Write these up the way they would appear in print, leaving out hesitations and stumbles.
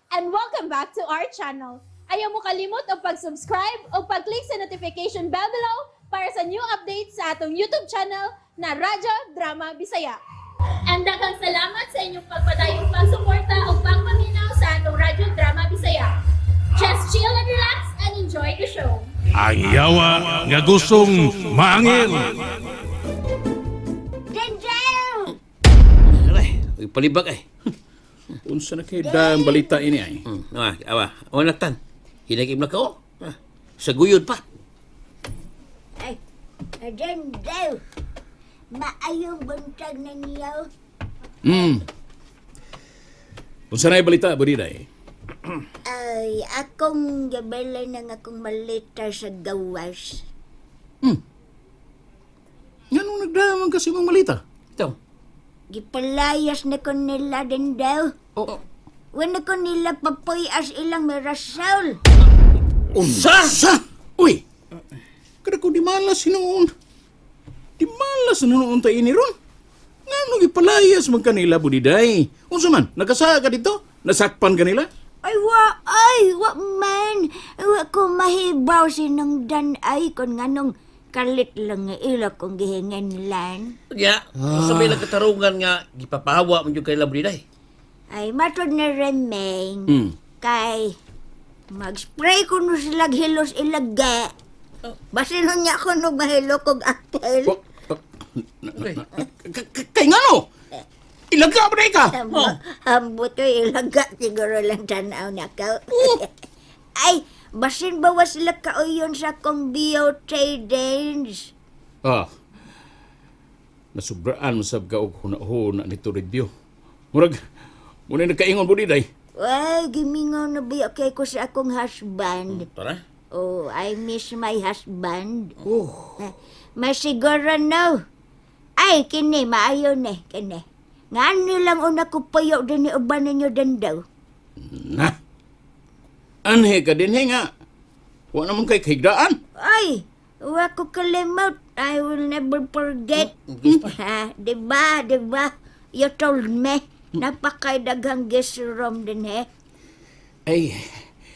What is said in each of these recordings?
And welcome back to our channel. Ayaw mo kalimot og pag-subscribe o pag-click sa notification bell below para sa new updates sa atong YouTube channel na Radyo Drama Bisaya. And daghang salamat sa inyong pagpadayong pagsuporta o pagpaminaw sa atong Radyo Drama Bisaya. Just chill and relax and enjoy the show. Ang yawa nga gustong maangil. Denzel! Aray, uy, palibag ay. Unsa na kay daang balita ini ay? Awa, awa. Awa natan. Hinagim na ka oh. Ah, sa guyod pa. Ay, Denzel! Maayong buntag na niyo. Unsa na balita buriday? Ay, akong gabala ng akong malita sa gawas. Nganong nagdaman kasi mong malita? Ito. Gipalayas na ko nila, Denzel. Oh. Wala ko nila papoy as ilang mirasol. Unsa? Sa? Uy. Kada ko di malas hinuon. Di malas hinuon ta ini ron. Nganong gipalayas man kanila budiday? Unsa man? Nagkasa ka dito? Nasakpan kanila? Ay, wa, ay, wa man. Wa ko mahibaw sinungdan ay kung nganong kalit lang nga ila kong gihinganlan. Ya, sa may lang katarungan nga gipapahawa man jud kay Labriday. Ay, matod na remeng. Kay, mag-spray ko no sila hilos ilaga. Basin niya ko no mahilo kog apel. Okay. Kay ngano? Ilaga ba na ka? Oh. Ambot ko ilaga siguro lang tanaw na ka. Ay, basin ba wa sila kauyon sa kong biotradings? Ah. Nasubraan mo sab ka og huna-huna nito radio. Murag muna nagkaingon budiday. Ay, gimingaw na ba kay ko sa akong husband. Tara. Oh, I miss my husband. Oh. Masiguro no. Ay, kini, maayo ni, kini. Ngano lang una ko payo din ni uban ninyo dandaw. Na. Anhe ka din nga. Wa naman kay kahigdaan. Ay, wa ko kalimot. I will never forget. Ha, diba, diba? You told me. Napakaidaghang guest room din he. Ay,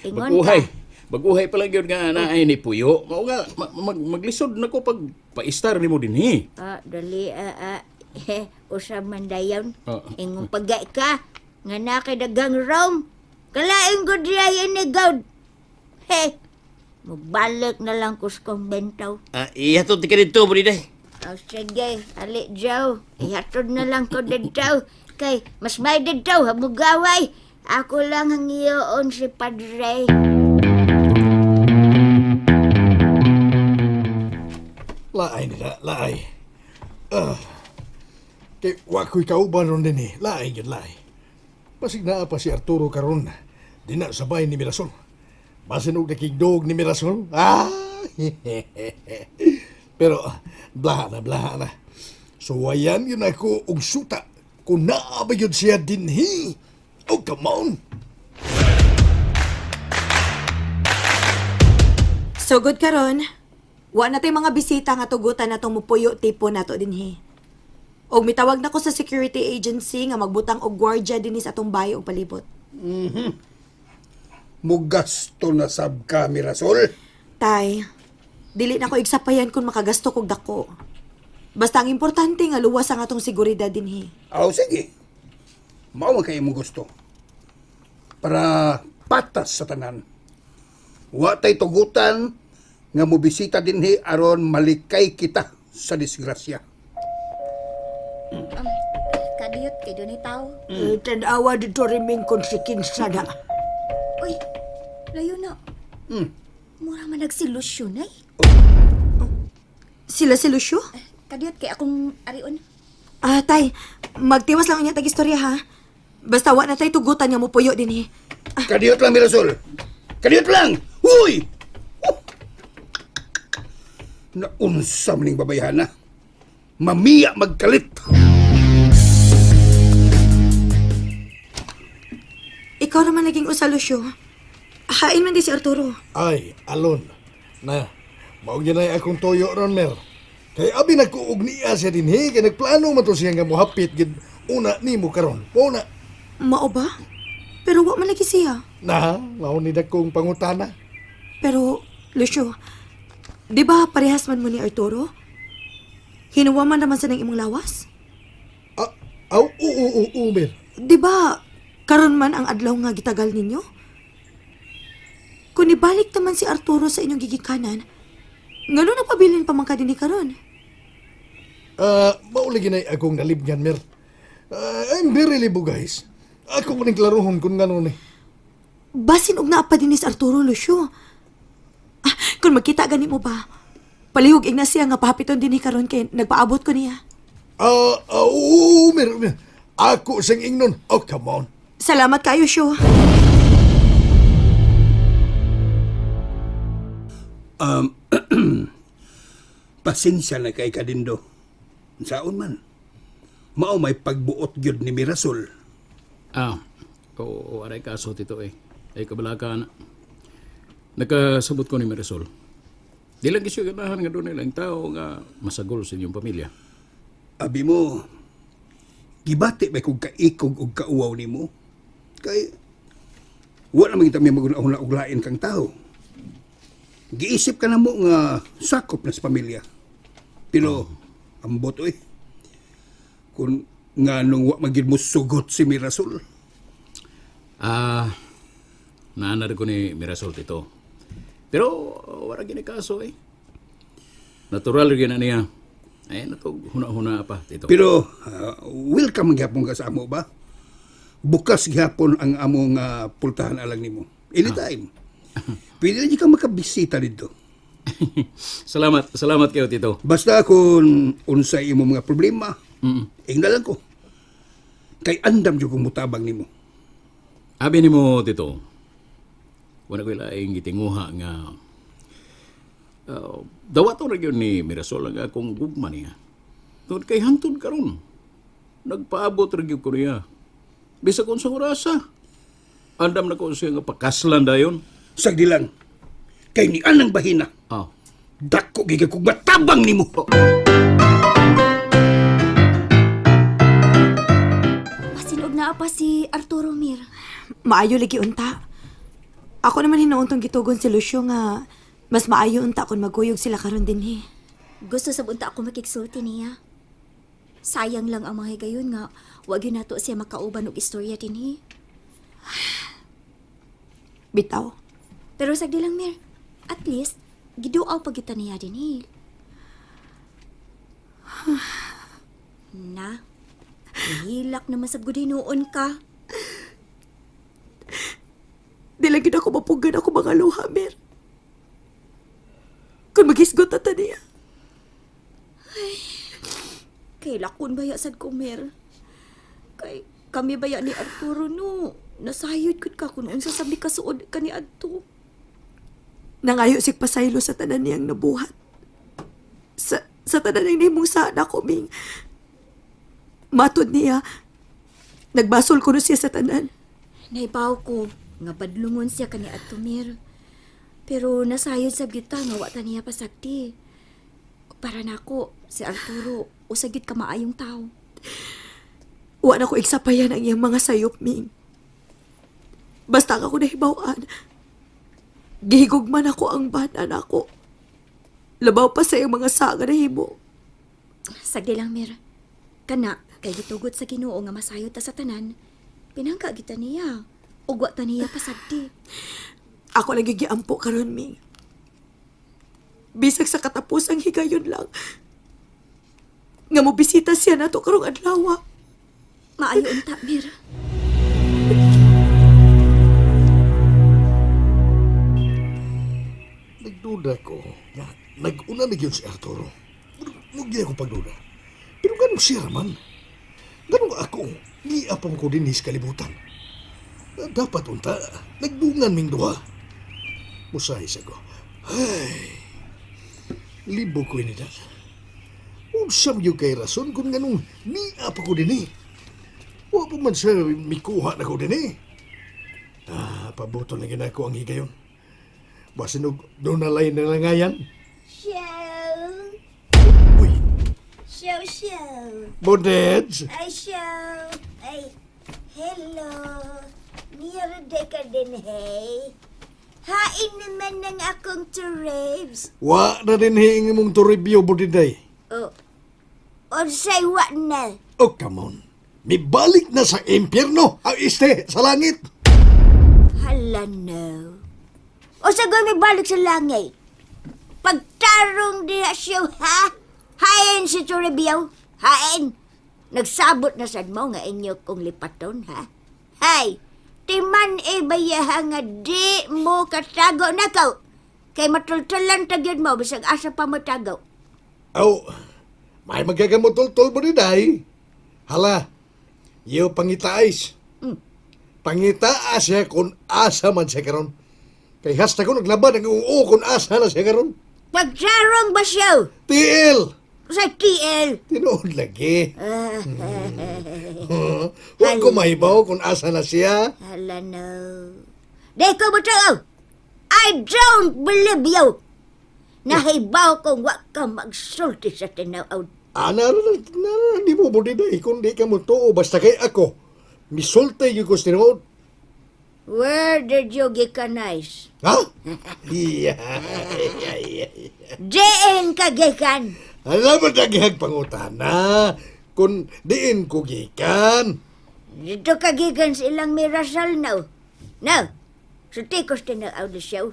Ingon baguhay. ka. Baguhay pa lang yun nga na ay ni Puyo. Mao nga, maglisod na ko pag pa-star nimo dinhi. Ah, dali, ah, ah. Usab man dayon. Ah. Ingon pagay ka. Nga na kay daghang room. Kalain ko diya ini God. He, mubalik na lang ko sa kumbento. Ah, ihatod ti ka dito, Briday. Oh, sige, ali Joe. Ihatod na lang ko dito. Kay, mas may dito, hamugaway. Ako lang ang iyoon si Padre. Laay nila, laay. Ah. Kay wa ko'y kauban ron din eh. Laay gyud laay. Basig naa pa si Arturo karon. Dina sabay ni Mirasol. Basin og nakigdog ni Mirasol. Ah! Pero blaha na, blaha na. Suwayan yun ako og suta kung naa ba yun siya dinhi. Oh, come on! So good karon. Wa na tay mga bisita nga tugutan na mupuyo tipo nato dinhi. Og mitawag na ko sa security agency nga magbutang og gwardiya dinhi sa atong bayo ug palibot. Mugasto na sab ka, Mirasol. Tay, dili na ko igsapayan kung makagasto kog dako. Basta ang importante nga luwas ang atong seguridad dinhi. Aw, sige. Mao man kay imong gusto. Para patas sa tanan. Wa tay tugutan nga mobisita dinhi aron malikay kita sa disgrasya. Kadiyot kay dunay tao. Eh, tanawa dito riming kung si Kinsada. Uy, layo na. Mura man nagsilusyon ay. Sila si Lucio? Kadiyot kay akong arion. Ah, tay, magtiwas lang unya tag istorya ha. Basta wa na tay tugutan nga mupuyo dinhi. Kadiyot lang, Mirasol. Kadiyot lang! Uy! Oh! Naunsa man ning babayhana. Mamiya magkalit. Ikaw naman naging usa, Lucio. Hain man di si Arturo. Ay, alon. Na, mao gyud ay akong toyo ron, Mer. Kay abi nagkuog niya siya dinhi kay nagplano man to siya nga mohapit gid una nimo karon. Mao na. Mao ba? Pero wa man lagi siya. Na, mao ni dakong pangutana. Pero, Lucio, di ba parehas man mo ni Arturo? Hinuwa man naman sa nang imong lawas? Ah, aw, oo, oo, oo, Mir. Di ba karon man ang adlaw nga gitagal ninyo? Kung ibalik naman si Arturo sa inyong gigikanan, ngano nagpabilin pa man ka dinhi karon? Ah, mao lagi na akong nalibgan, Mir. Ah, I'm very libo, guys. Ako ko ning klarohon kung ngano ni. Basin og naa pa dinhi si Arturo, Lucio. Ah, kung magkita gani mo ba, palihog igna siya nga pahapiton dinhi karon kay nagpaabot ko niya. Ah, ah, oo, Mir, Mir. Ako siyang ingnon. Oh, come on. Salamat kayo, Shu. Pasensya na kay Kadindo. Saon man. Mao may pagbuot gyud ni Mirasol. Ah, oo, aray kaso tito eh. Ay kabala ka na. Nakasabot ko ni Marisol. Di lang kisyo ganahan nga doon nilang tao nga masagol sa inyong pamilya. Abi mo, gibati ba kung kaikog og kauwaw nimo? Kay, wala man kita may magunahuna og lain kang tao. Giisip ka na mo nga sakop na sa pamilya. Pero, ambot oy. Kung nga nung wa magid mo sugot si Mirasol. Ah, naanar ko ni Mirasol tito. Pero wala gini kaso eh. Natural rin na niya. Ay, natog huna-huna pa tito. Pero welcome gyapon ka sa amo ba? Bukas gyapon ang among pultahan alang nimo. Anytime. Pwede na ka makabisita dito. Salamat, salamat kayo tito. Basta kung unsay imo mga problema, ingna lang ko. Kay andam jud kong mutabang nimo. Abi nimo tito. Wala ko ilaing gitinguha nga dawato ra gyud ni Mirasol ang akong gugma niya. Tungod kay hantod karon. Nagpaabot ra gyud ko niya. Bisag unsang orasa. Andam na ko siya nga pakaslan dayon. Sagdi lang. Kay ni anang bahina, Ah. dako gid kog matabang nimo. Pasinog na pa si Arturo, Mir. Maayo lagi unta. Ako naman hinuuntong gitugon si Lucio nga mas maayo unta kung maguyog sila karon dinhi. Gusto sa bunta ako makigsulti niya. Sayang lang ang mga higayon nga wag yun nato siya makauban og istorya dinhi. Bitaw. Pero sagdi lang, Mir. At least, giduaw pa kita niya dinhi. Na, hilak naman sa noon ka. Di lang gyud ako mapugan ako mga luha, Mer. Kung maghisgot ta niya. Kay lakon baya sad ko, Mer. Kay kami baya ni Arturo no. Nasayod gud ka kung unsa sabi kasuod kani adto. Nangayo sig pasaylo sa tanan niyang nabuhat. Sa tanan niyang nahimong sana ko, Ming. Matod niya, nagbasol ko na siya sa tanan. Naibaw ko nga badlungon siya kani adto, Mer. Pero nasayod sa gyud ta nga wa ta niya pasakti. Para nako si Arturo usa gyud ka maayong tawo. Wa na ko igsapayan ang iyang mga sayop, Ming. Basta ang ako nahibaw-an, gihigugman ako ang bana nako. Labaw pa sa iyang mga sanga nahimo. Sagdi lang, Mir. Kana kay gitugot sa Ginoo nga masayod ta sa tanan. Pinangka kita niya. Ug wa ta niya pasagdi. Ako lang yung giampo karon, Ming. Bisag sa katapusang higayon lang. Nga mo bisita siya nato karong adlaw. Maayo unta, Mir. Nagduda ko nga nag-una na gyud si Arturo. Mugdi ako pagduda. Pero ganun siya man. Ganun ako, niapang ko din sa kalibutan. Dapat unta, nagdungan ming duha. Musahi sa ko. Ay, libo ko ini dad. Unsam yung kay rason kung ganun niapa ko din eh. Wa pa man siya mikuha na ko din eh. Ah, pabuto na ginako ang higayon. Basin og dunalay na langayan. Show! Uy, Show, show! Bodeds! Ay, show! Ay, hello! Niyara day ka din, hey. Hain naman ng akong turibs. Wa na din hiing imong Toribio, Budiday. Oh, unsay wa na. Oh, come on. Mibalik na sa impyerno ang este sa langit. Hala no. O sa may balik sa langit. Pagtarong diha siya, ha? Hain si Toribio. Hain. Nagsabot na sad mo nga inyo kong lipaton, ha? Hay, timan e bayaha nga di mo katago nakaw. Kay matultulan tagyod mo, bisag asa pa mo tago. Aw, may magagamotultol mo day. Hala, iyo pangitaais. Pangitaa siya kung asa man siya karon. Kay hasta ko naglaban ang oo kung asa na siya karon. Pagtarong ba siya? TL! Sa TL. Tinuod lagi. Huwag ko mahibaw kung asa na siya. Hala no. Di ko mo tao. I don't believe you. Nahibaw kong wa ka magsulti sa tinuod. Ah, naroon na, di mo budi na, kung di ka mo tuo, basta kay ako. Misultay yung ko sa tinuod. Where did you gikanais? Ha? Iya. Diin ka gikan. Alam mo dagihag pangutana. Kung diin ko gikan. Dito ka gikan sa ilang mirasal no. No. Sulti ko sa tinuod siya.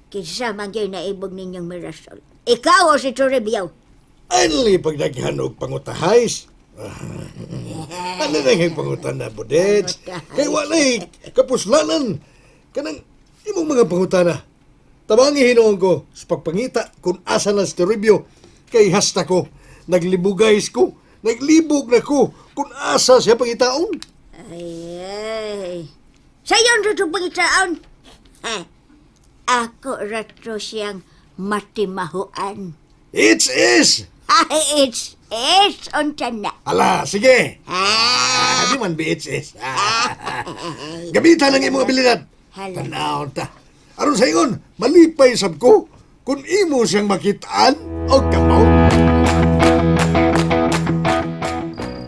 Kinsa man gyud naibog ninyong mirasal. Ikaw o si Toribio? Ano lang pagdaghan og pangutahays? Ano lang yung pangutana, Budets? Kay walay kapuslanan. Kanang imong mga pangutana. Tabangi hinuon ko sa pagpangita kung asa na si Toribio. Kay hasta ko, naglibugays ko, naglibog na ko kung asa siya pangitaon. Ay, ay. Sayon ra itong pangitaon. Ha, ako rato siyang matimahuan. It's is! Ay, it's unta na. Ala, sige! Ah, Ah, di man be it's is. Ah. Gamitan ang imong abilidad. Hala. Tanaw ta. Aron sa ingon, malipay sab ko kung imo siyang makitaan o kamaw.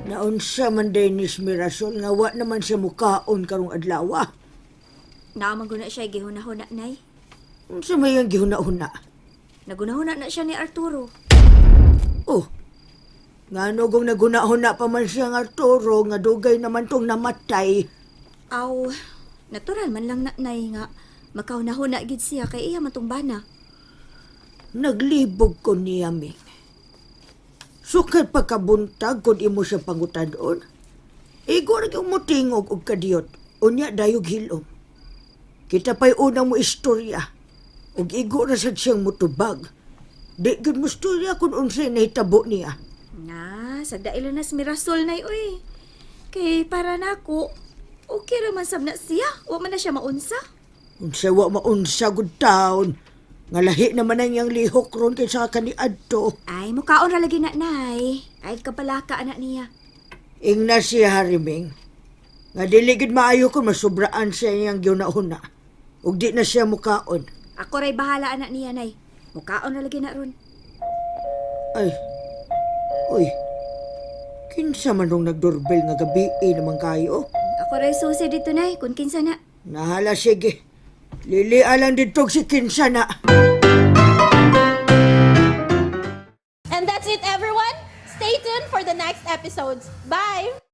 Naunsa man Dennis Mirasol nga wa naman siya mukaon karong adlaw. Naamang guna siya gihuna-huna, Nay. Unsa may ang gihuna-huna? Nagunahuna na siya ni Arturo. Oh. Ngano kung naghuna-huna pa man siya ng Arturo nga dugay naman tong namatay. Aw, natural man lang na, Nay, nga makahuna-huna gid siya kay iya man tong bana. Naglibog ko niya, Ming. Sukad pagkabuntag kung imo siya pangutadon. Igo ra gyud mo tingog og kadiyot. Unya dayog hilom. Kita pa'y unang mo istorya. Ug igo ra sad siyang mutubag. Di gyud mo istorya kung unsay nahitabo niya. Na, sagdaila na si Mirasol, Nay, uy. Kay para nako, okay ra man sab na siya. Wa man na siya maunsa. Unsa wa maunsa gud taon. Nga lahi naman ang iyang lihok ron kaysa kaniadto. Ay, mukaon ra lagi na, Nay. Ay, kapalaka anak niya. Ingna siya Hariming. Nga dili gid maayo kung masubraan siya iyang gihuna-huna. Ug di na siya mukaon. Ako ray bahala anak niya, Nay. Mukaon ra lagi na ron. Ay. Uy. Kinsa man rong nagdoorbell nga gabi naman kayo? Ako ray susi dito, Nay, kung kinsa na. Nahala sige. Lili alang dito si kinsa na. And that's it, everyone. Stay tuned for the next episodes. Bye!